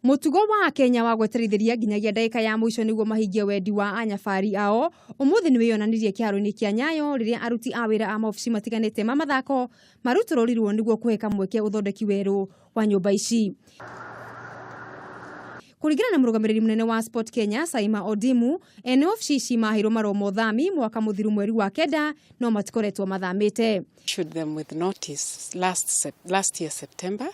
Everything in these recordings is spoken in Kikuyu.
Mũtugo wa Kenya wa gweterithĩria nginyagia ndagĩka ya mũico nĩguo mahingie wendi wa anyabari ao ũmũthĩ nĩ wĩyonanirie kĩharo-inĩ kĩa Nyayo rĩrĩa aruti a wĩra a maobici matiganĩte ma mathako marutũrũrirwo nĩguo kũhe kamweke ũthondeki werũ wa nyũmba ici. Kũringana na mũrũgamĩrĩri mũnene wa Sport Kenya Saima Odimu, ene obici ici maheirwo marũa ma ũthami mwaka mũthiru mweri wa kenda no matikoretwo mathamĩte. Issued them with notice last year September,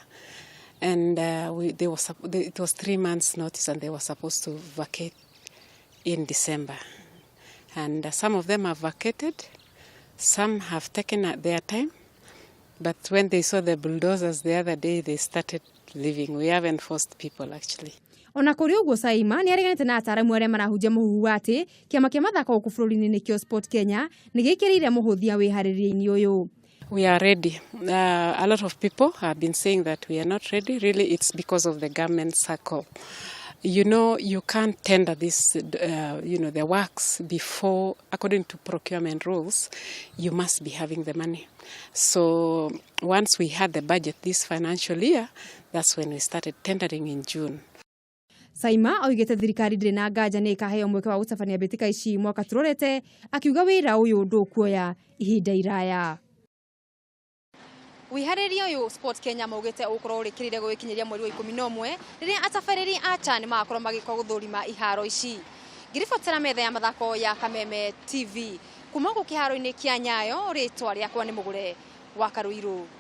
and we, they were, it was 3 months notice, and they were supposed to vacate in December. And some of them have vacated, some have taken their time, but when they saw the bulldozers the other day, they started leaving. We haven't forced people, actually. Ona kũrĩ ũguo, Saima nĩ areganĩte na ataramu arĩa marahunjia mũhuhu wa atĩ kĩama kĩa mathako gũkũ bũrũri-inĩ nĩkĩo Sport Kenya nĩ gĩkĩrĩire mũhũthia wĩharĩria-inĩ ũyũ. We are ready. A lot of people have been saying that we are not ready. Really, it's because of the government circle. You can't tender this, the works before, according to procurement rules, you must be having the money. So once we had the budget this financial year, that's when we started tendering in June. Saima oigĩte thirikari ndĩrĩ na nganja nĩ ĩkaheo mweke wa gũtabania mbĩtĩka ici mwaka tũrorete, akiuga wĩra ũyũ ndũkuoya ihinda iraya. Wĩharĩria ũyũ Sport Kenya maugĩte ũgũkorwo ũrĩkĩrĩire gũgĩkinyĩria mweri wa 11 rĩrĩa atabarĩri a CHAN magakorwo magĩũka gũthũrima iharo ici. Ngĩribotera metha ya mathako ya Kameme TV kuma gũkũ kĩharo-inĩ kĩa Nyayo, rĩtwa rĩakwa nĩ Mũgũre wa Karũirũ.